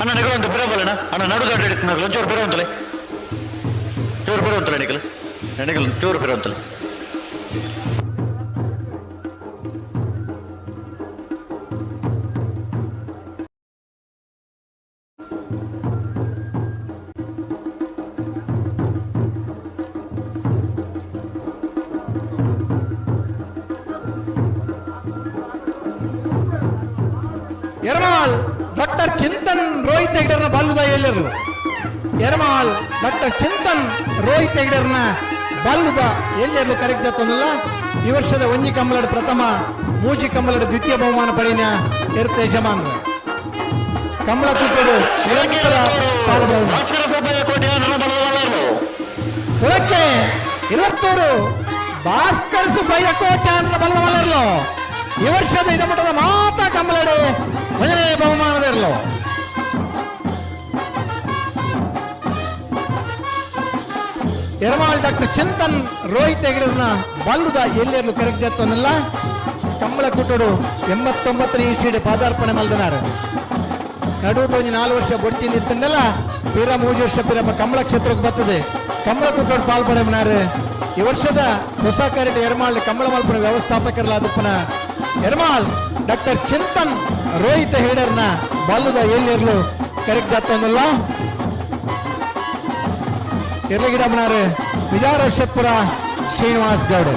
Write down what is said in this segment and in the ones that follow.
ಅಣ್ಣ ನೆಗಲು ಪಿರ ಬಲ್ಲಣ್ಣ. ಅಣ್ಣ, ನಡು ದೊಡ್ಡ ಹಿಡಿತನಾಗಲು ಒಂಚೂರು ಪಿರ ಅಂತಲೇ, ಚೂರು ಪಿರ ಅಂತಲೇ. ನಿಕಲ್ ನೆಗಲು ಚೂರು ಪಿರ ಅಂತಲೇ. ಎರ್ಮಾಲ್ ಡಾಕ್ಟರ್ ಚಿಂತನ್ ರೋಹಿತ್ ಹೆಗ್ಡರ್ನ ಬಲ್ಲುದ ಎಲ್ಲೆರ್ಲು. ಎರ್ಮಾಲ್ ಡಾಕ್ಟರ್ ಚಿಂತನ್ ರೋಹಿತ್ ಹೆಗ್ಡರ್ನ ಬಲ್ಲುದ ಎಲ್ಲೆರ್ಲು ಕರೆಕ್ಟ್ ತಂದಲ್ಲ. ಈ ವರ್ಷದ ಒಂಜಿ ಕಂಬಳದ ಪ್ರಥಮ, ಮೂಜಿ ಕಂಬಳದ ದ್ವಿತೀಯ ಬಹುಮಾನ ಪಡೆಯ ಎರ್ತ ಯಜಮಾನರು ಕಂಬಳ ಕೂಟಡು ನಿರಂತರ ಪಾಲ್ಗೊಳ್ಳುವ. ಭಾಸ್ಕರ ಸುಬ್ಬಯ್ಯ ಕೋಟೆ ನನ್ನ ಬಲದ. ಕುಳಕ್ಕೆ 21 ಭಾಸ್ಕರ್ ಸುಬ್ಬಯ್ಯ ಕೋಟೆ ಅನ್ನೋ ಬಲ್ಲ ಮಲರ್ಲು. ಈ ವರ್ಷದ ಇದಮಠದ ಮಾತಾ ಕಂಬಳಡೆ ಮೊದಲನೇ ಬಹುಮಾನದ ಇರಲು. ಎರ್ಮಾಲ್ ಡಾಕ್ಟರ್ ಚಿಂತನ್ ರೋಹಿತ್ ಹೆಗಡರ್ನ ಬಲ್ಲುದ ಎಲ್ಲೆರ್ಲು ಕರೆಕ್ಟ್ ಜತ್ತೊಂದಲ್ಲ. ಕಂಬಳ ಕೂಟಡು 89ನೇ ಇಸ್ವಿಡ್ ಪಾದಾರ್ಪಣೆ ಮಲ್ದನಾರು. ನಡುಟು ಒಂಜಿ 4 ವರ್ಷ ಬೊಟ್ಟಿ ನಿತ್ತಂಡಲ್ಲ, ಪಿರ 3 ವರ್ಷ ಪಿರಪ್ಪ ಕಂಬಳ ಕ್ಷೇತ್ರಕ್ಕೆ ಬರ್ತದೆ. ಕಂಬಳ ಕೂಟೋಡು ಪಾಲ್ಪಡೆಮನಾರು. ಈ ವರ್ಷದ ಹೊಸ ಕರೆಟ್ ಎರ್ಮಾಲ್ ಕಂಬಳ ಮಲ್ಪನ ವ್ಯವಸ್ಥಾಪಕರಲಾದಪ್ಪನ ಎರ್ಮಾಲ್ ಡಾಕ್ಟರ್ ಚಿಂತನ್ ರೋಹಿತ್ ಹೆಗಡರ್ನ ಬಲ್ಲುದ ಎಲ್ಲೆರ್ಲು ಕರೆಕ್ಟ್ ಜತ್ತೊಂದಲ್ಲ. ಎರ್ಲಗಿಡಮ್ಮನಾರು ವಿಜಾರಶಪುರ ಶ್ರೀನಿವಾಸ್ ಗೌಡ.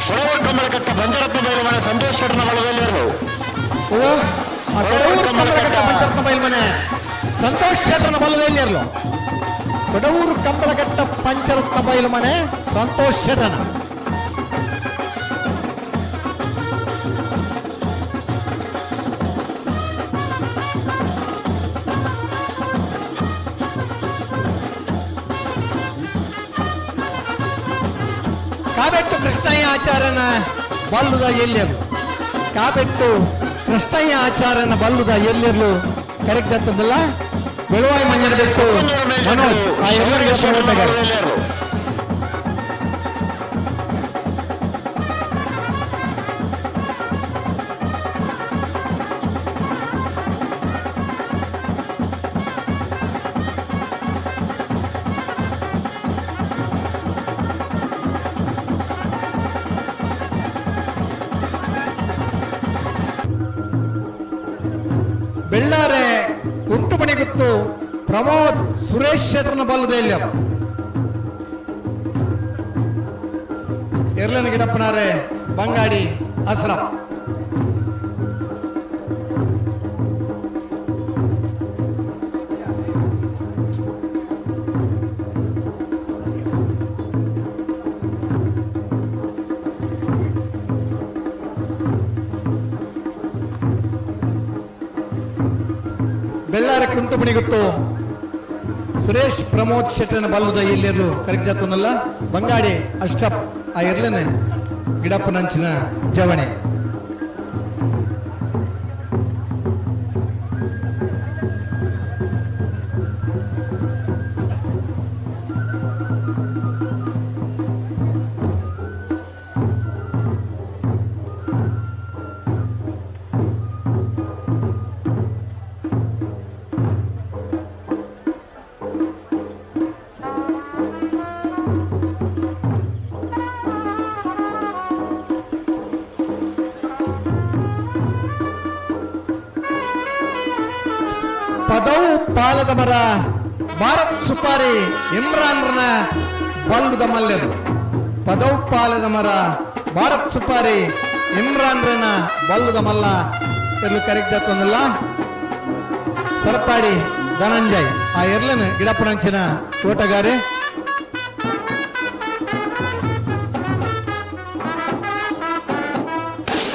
ಕೊಡವೂರು ಕಮಲಕಟ್ಟ ಪಂಚರತ್ನ ಬೈಲಮನೆ ಸಂತೋಷ್ ಶೆಟ್ಟನ ಬಲದಲ್ಲಿ. ಓ, ಆ ಕೊಡವೂರು ಕಂಬಳಕಟ್ಟ ಪಂಚರತ್ನ ಬೈಲ್ಮನೆ ಸಂತೋಷ್ ಶೆಟ್ಟರನ ಬಲದಲ್ಲಿ ಇರಲು. ಕೊಡವೂರು ಕಂಬಳಘಟ್ಟ ಪಂಚರತ್ನ ಬೈಲು ಮನೆ ಸಂತೋಷ್ ಶೆಟ್ಟನ. ಕಾಬೆಟ್ಟು ಕೃಷ್ಣಯ್ಯ ಆಚಾರ್ಯನ ಬಲ್ಲುದ ಎಲ್ಲೆರ್ಲು. ಕಾಬೆಟ್ಟು ಕೃಷ್ಣಯ್ಯ ಆಚಾರ್ಯನ ಬಲ್ಲುದ ಎಲ್ಲೆರ್ಲು ಕರೆಕ್ಟ್ ಆಗ್ತದಲ್ಲ. ಬೆಳುವಾಯಿ ಮಂಜನ ಬೆಟ್ಟು ಮನೋಜ್, ಆ ಎಲ್ಲರಿಗೆ ಸ್ವಾಗತ. ಬೆಳ್ಳಾರೆ ಕುಂಟುಮಣಿ ಗುತ್ತು ಪ್ರಮೋದ್ ಸುರೇಶ್ ಶೆಟ್ಟರ್ನ ಬಲ್ಲದ ಎಲ್ಲಿ. ಎರ್ಲನ ಗಿಡಪ್ಪನಾರೆ ಬಂಗಾಡಿ ಅಸ್ರಂ. ಬೆಳ್ಳಾರೆ ಕುಂಟುಮಣಿ ಗುತ್ತು ಸುರೇಶ್ ಪ್ರಮೋದ್ ಶೆಟ್ಟರ್ನ ಬಲ್ಲದ ಎಲ್ಲೆರ್ಲು ಕರೆಕ್ಟ್ ಜಾತನಲ್ಲ. ಬಂಗಾಡಿ ಅಷ್ಟಪ್, ಆ ಎರ್ಲನೆ ಗಿಡಪ್ಪನಂಚಿನ ಜವಣೆ. ಪದವು ಪಾಲದ ಮರ ಭಾರತ್ ಸುಪಾರಿ ಇಮ್ರಾನ್ರನ ಬಲ್ಲುದ ಮಲ್ಲೆರು. ಪದವು ಪಾಲದ ಮರ ಭಾರತ್ ಸುಪಾರಿ ಇಮ್ರಾನ್ರನ ಬಲ್ಲುದ ಮಲ್ಲ ಎರ್ಲು ಕರೆಕ್ಟ್ ತಂದಲ್ಲ. ಸೊರಪಾಡಿ ಧನಂಜಯ್, ಆ ಎರ್ಲನ್ ಗಿಡಪ್ಪನಂಚಿನ ತೋಟಗಾರೆ.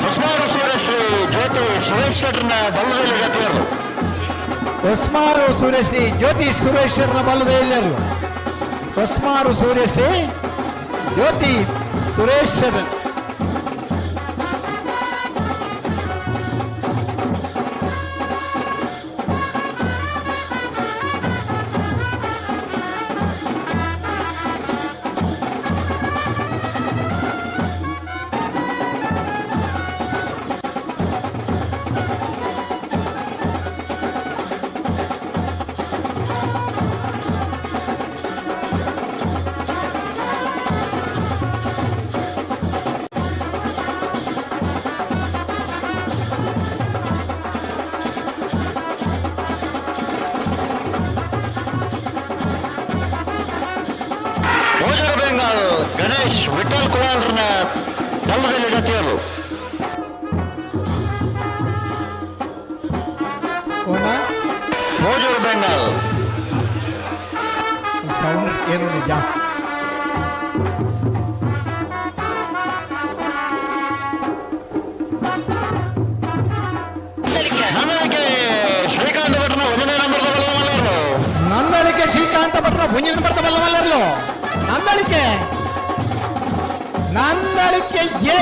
ಹೊಸ್ಮಾರು ಸೂರ್ಯಶ್ರೀ ಜ್ಯೋತಿ ಸುರೇಶ್ ಶೆಟ್ಟರ್ನ ಬಲ್ಲದಲ್ಲಿ ಜೊತೆಯರು. ಹೊಸ್ಮಾರು ಸೂರ್ಯಶ್ರೀ ಜ್ಯೋತಿ ಸುರೇಶ್ವರನ ಬಲ್ಲದ ಎಲ್ಲೆರ್ಲು. ಹೊಸ್ಮಾರು ಸೂರ್ಯಶ್ರೀ ಜ್ಯೋತಿ ಸುರೇಶ್. ಮೋಜೂರು ಬೆಂಗಾಲ್ ಗಣೇಶ್ ವಿಠಲ್ ಕುಲಾಲ್ರನ್ನ ಬಲ್ಲದಲ್ಲಿ ಜೊತೆಯರು. ಕೋನ. ಮೋಜೂರು ಬೆಂಗಾಲ್. ಸೌಂಡ್ ಏನು ನಿಜ. ನಂದಳಿಕೆ ಶ್ರೀಕಾಂತ್ ಭಟ್ನ ಒಂದನೇ ನಂಬರ್ದ ಬಲ್ಲಮಲ್ಲರು. ನಂದಳಿಕೆ ಶ್ರೀಕಾಂತ ಭಟ್ರ ಮುಂದಿನ ಬರ್ತ ಬಲ್ಲವಲ್ಲರ್ಲು. ನಂದಳಿಕೆ, ನಂದಳಿಕೆ ಎ.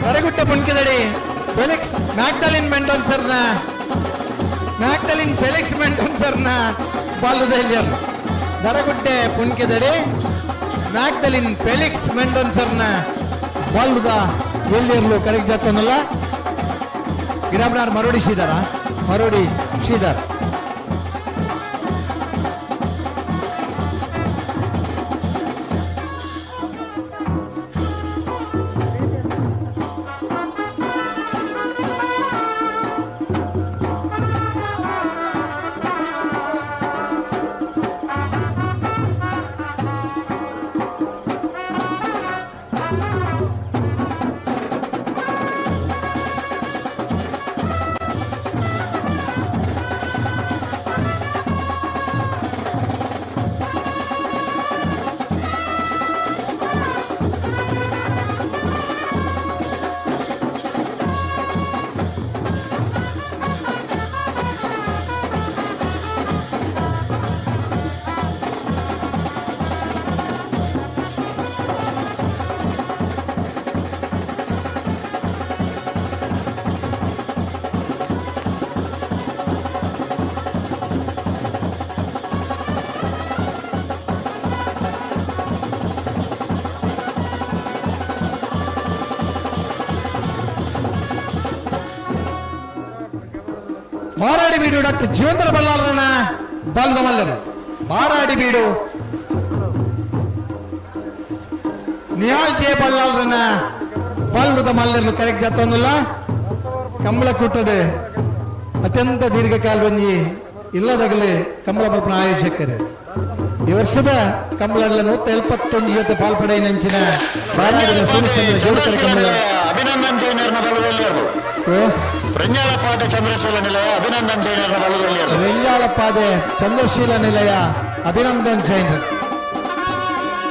ಹೊರಗುಟ್ಟ ಪುಣ್ಕಿದಡಿ ಫೆಲಿಕ್ಸ್ ಮ್ಯಾಕ್ಡಲಿನ್ ಮೆಂಡೋನ್ಸರ್ನ, ಮ್ಯಾಕ್ಡಲಿನ್ ಫೆಲಿಕ್ಸ್ ಮೆಂಡೋನ್ಸರ್ನ ಬಾಲ್ಯದಲ್ಲಿಯರು. ದರಗುಡ್ಡೆ ಪುಣ್ಕೆದಡಿ ಮ್ಯಾಕ್ಡಲಿನ್ ಫೆಲಿಕ್ಸ್ ಮೆಂಡೋನ್ಸರ್ನ ಬಾಲ್ಯದ ಎಲ್ಲಿರಲು ಕರೆಕ್ಟ್ ಜಾತನಲ್ಲ. ಗಿಡಬ್ನಾರ್ ಮರೋಡಿ ಶ್ರೀಧರ, ಮರೋಡಿ ಶ್ರೀಧರ್. ಬಾರಾಡಿ ಬೀಡು ಡಾಕ್ಟರ್ ಜೀವಂತರ ಬಲ್ಲಾಳರನ್ನ ಬಾಲ್ದಮಲ್ಲರು. ಬಾರಾಡಿ ಬೀಡು ನಿಹಾಲ್ ಜೆ ಬಲ್ಲಾಳರನ್ನ ಬಾಲ್ದ ಮಲ್ಲರು ಕರೆಕ್ಟ್ ಜಾತೊಂದಿಲ್ಲ. ಕಂಬಳ ಕೂಟದ ಅತ್ಯಂತ ದೀರ್ಘಕಾಲ ಒಂಜಿ ಇಲ್ಲದಗಲಿ ಕಂಬಳ ಬಲ್ಪನ ಆಯೋಜಕರು. ಈ ವರ್ಷದ ಕಂಬಳ 171 ಜೊತೆ ಪಾಲ್ಪಡೆಯಿನಂಚಿನ ಬಾರಾಡಿದ ಸೂರ್ಯಚಂದ್ರ ಜೋಡುಕರ ಚಂದ್ರಶೀಲ ಕಂಬಳ. ನಿಲಯ ಅಭಿನಂದನ್ ಜೈನರ್ನ ಬಲದಲ್ಲಿಯರು. ಓ. ಪ್ರಜ್ಞಾಳಪಾದ ಚಂದ್ರಶೀಲ ನಿಲಯ ಅಭಿನಂದನ್ ಜೈನರ್ನ ಬಲದಲ್ಲಿಯರು. ವೆಂಜಾಳಪಾದೆ ಚಂದ್ರಶೀಲ ನಿಲಯ ಅಭಿನಂದನ್ ಜೈನ್.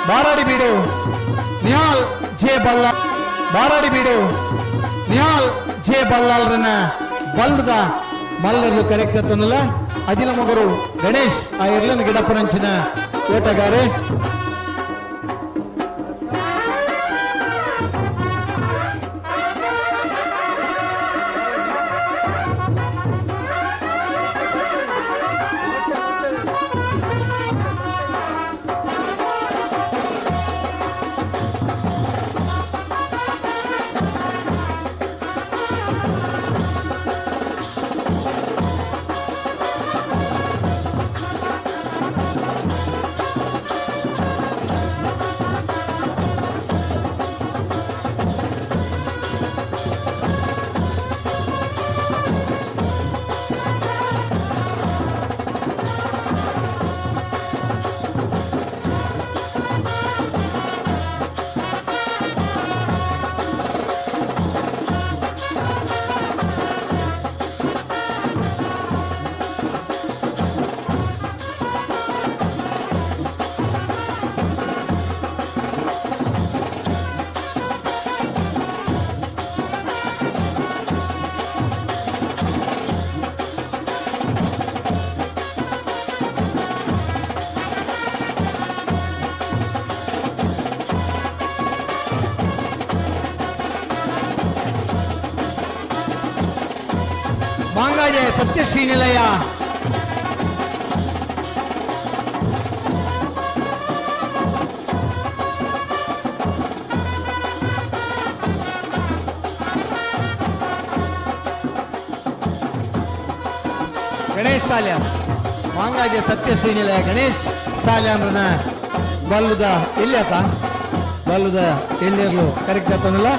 ಬಾರಾಡಿ ಬೀಡು ನಿಹಾಲ್ ಜೆ ಬಲ್ಲ, ಬಾರಾಡಿ ಬೀಡು ನಿಹಾಲ್ ಜೆ ಬಲ್ಲಾಳ್ರನ್ನ ಬಲ್ಲದ ಮಲ್ಲರ್ಲು ಕರೆಕ್ಟ್ ತಂದಲ್ಲ. ಅಜಿಲ ಮಗರು ಗಣೇಶ್ ಆ ಎರ್ಲನ್ ಗಿಡಪ್ಪನಂಚಿನ ಓಟಗಾರೆ. ಮಾಂಗಾಜೆ ಸತ್ಯಶ್ರೀ ನಿಲಯ. ಗಣೇಶ್ ಸಾಲ್ಯಾನ್, ಮಾಂಗಾಜೆ ಸತ್ಯಶ್ರೀ ನಿಲಯ ಗಣೇಶ್ ಸಾಲ್ಯಾನ್ರನ ಬಲ್ಲುದ ಎಲ್ಲಿ ಆತ, ಬಲ್ಲುದ ಎಲ್ಲಿರ್ಲು ಕರೆಕ್ಟ್ ಆತನಲ್ಲ.